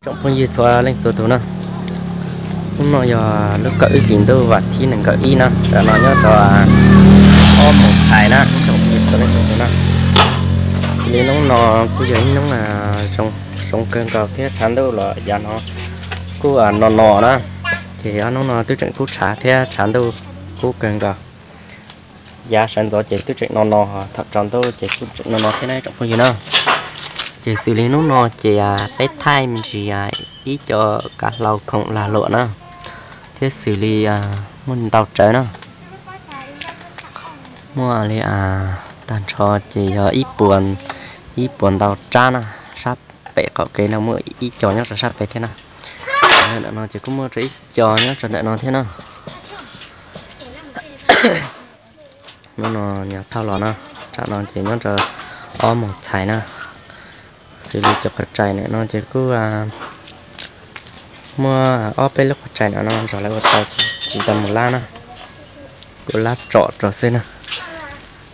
Tsoom phooj ywg txhua leej txhua tus na, hnub no yog lub kaum ib hlis ntuj vas thib nees nkaum ib na, tam no nyob rau ob moos txhais na, tsoom phooj ywg txhua leej txhua tus na. Li hnub no kuj yog ib hnub zoo kawg nkaus thiab tshav ntuj los yav no kuj no no na, ces ob hnub no twb tseem kub tshav thiab tshav ntuj kub kawg nkaus. Yav sawv ntxov ces twb tseem no no, thaum tsaus ntuj ces kuj tseem no no thiab na tsoom phooj ywg na. Ces xws li hnub no ces peb thaij me ntsis ib co kav hlau khoom lag luam na, thiab xws li muaj ntau tsawv na. Muaj li tag nrho ces yog ib puas, ib puas ntau tsab na, sab pem qaum kev no muaj ib co nyob rau sab pem thiab na. Ntawm no ces kuj muaj rau ib co nyob rau ntawm no thiab na. Hnub no nyuam thauj los na, tsam no ces nyob rau ob moos txhais na. Xws li cov qhov rais ntawm no ces kuj muaj ob peb lub qhov rais ntawm no nrog lawv ua tau tsis tau mus lab na, kuj lab tsom rau xwb na.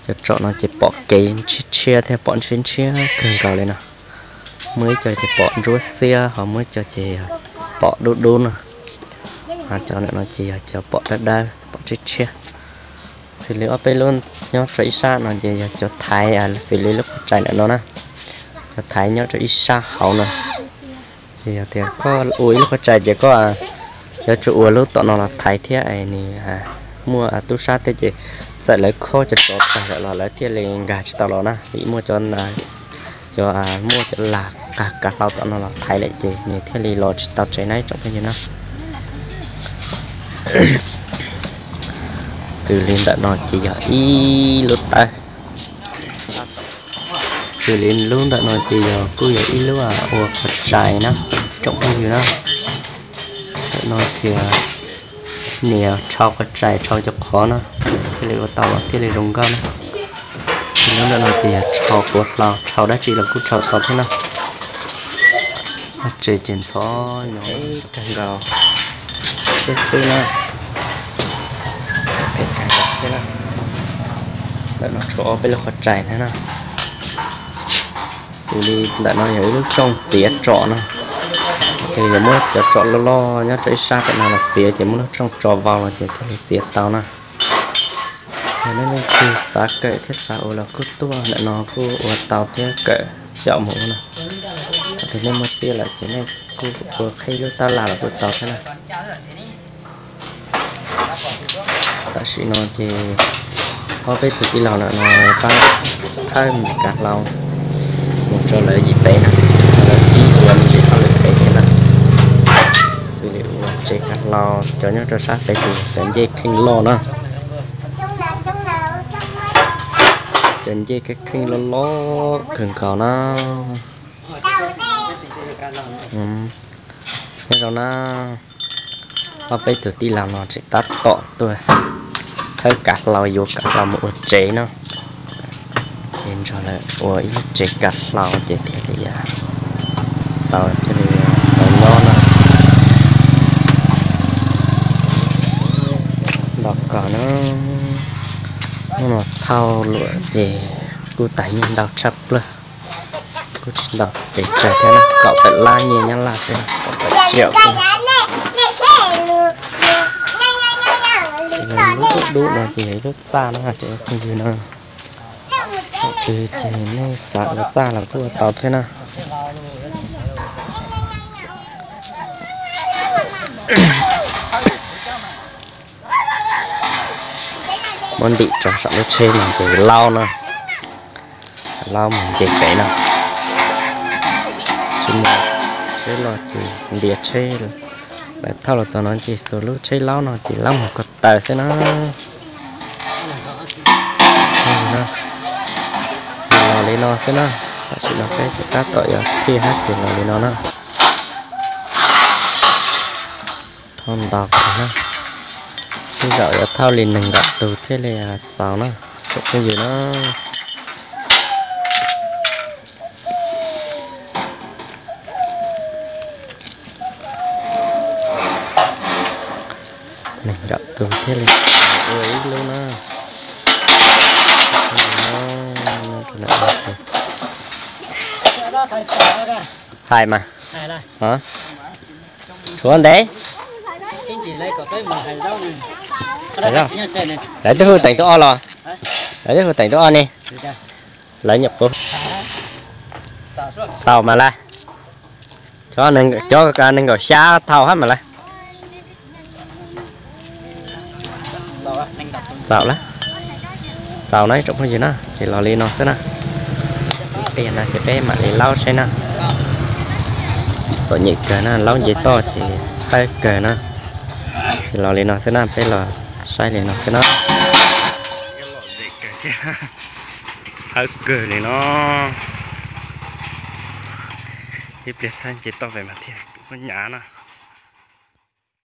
Cov tsom no ces pom kev ntshiab ntshiab thiab pom ntshiab ntshiab kawg nkaus li no. Muaj ib co ces pom ntsuab xiab, ho muaj ib co ces pom dub dub na. Ho cov ntawm no ces yog cov pom dawb dawb pom tshiab tshiab. Xws li ob peb lub nyob rau ib sab no ces yog cov thaiv, xws li lub qhov rais ntawm no na, cov thaiv nyob rau ib sab hauv no. Ces yog tias koj ua ib lub qhov rais ces koj yuav tsum ua lub tom no los thaiv thiab es nws muaj tub sab thiab ces txawm lawv khob cov tsov tag lawm los lawv thiaj li nkag tsis tau los na, vim muaj cov, cov muaj cov lag kav hlau tom no los thaiv lawm ces nws thiaj li los tsis tau tsev na ib tsoom phooj ywg na. Xws li ntawm no ces yog ib lub tawb. Xws li lub ntawm no ces yog kuj yog ib lub ua qhov rais na tsoom phooj ywg na. Ntawm no ces nias rhau qhov rais rhau cov qhov na, thiaj li ua tau los thiaj li zoo nkauj na. Lub ntawm no ces yog rhau quav hlau, rhau dab tsi los kuj rhau tau thiab na. Tsev ces ntxhov nyob kawg nkaus xwb xwb na. Phem kawg nkaus thiab na. Ntawm no tshuav ob peb lub qhov rais thiab na. Xws li ntawm no yog ib lub rooj txiav tsom no, ces yog muab cov tsom loj loj nyob rau ib sab ntawm no los txiav ces muab lub rooj tso vau los ces thiaj li txiav tau na. Yog nej leej twg xav kawm thiab xav ua los kuj tuaj ntawm no kuj ua tau thiab kawm xyaum mus ua na. Thaum twg nej muaj tsiaj lawm ces nej kuj ua qhib lub tab laj los kuj tau thiab na. Tam sim no ces ob peb tug tij laug ntawm no pab thawb me ntsis kav hlau mus rau lawv yim pem na, lawv kib ua me ntsis hauj lwm pem thiab na. Xws li ua tsev kav hlau cov nyob rau sab pem ces cov ncej kheej loj na. Cov ncej kheej loj loj kawg nkaus na. Nyob zoo na, ob peb tug tij laug no tseem tab tom tuaj thawb kav hlau yuav kav hlau mus ua tsev no. Ces nrog lawv ua ib lub tsev kav hlau ces thiaj li tau, thiaj li tau nyob na. Nto kos na, hnub no thauj luam ces kuj tas nyiaj ntau tshaj plaws. Kuj tsis ntau, pes tsawg thiab na, kaum tawm lab nyiaj Nyab Laj xwb, kaum tawm tsiaum xwb. Lub dub dub no ces yog ib lub txaj na tsoom phooj ywg na. Thaum twg ces nej xav ua txaj los kuj ua tau thiab na. Muab ntim rau saum lub tsheb no ces laub na, laub mus nce pem no. Tsis muaj tsheb loj ces ntiav tsheb, lawv thauj los txog no ces xuas lub tsheb laub no ces laub mus ko taw xwb na. Los li no xwb na, tam sim no peb tab tom yuav kiag hab ces los li no na. Thauj ntau kawg na, tej zaum yuav thauj li nees nkaum tus thiaj li txaus na, tsoom phooj ywg na. Nees nkaum tus thiaj li ua ib lub na. Hais mas. Tshuav ntev. Lawv twb hu teem tus ob los? Lawv twb hu teem tus ob ne. Lawv nyuam qhuav txaus mas lawm. Cov nees nkaum xya thaum hab mas lawm. Txaus lawm. Txaus no ib tsoom phooj ywg na, ces los li no xwb na. Ib pliag no ces peb mam li laub saib na. Txom nyem kawg na, laub nce toj ces txhawb kawg na. Ces los li no xwb na, peb los saib li no xwb na. Txhawb kawg li no. Ib pliag txhawb nce toj pem mas thiaj muaj nyav na.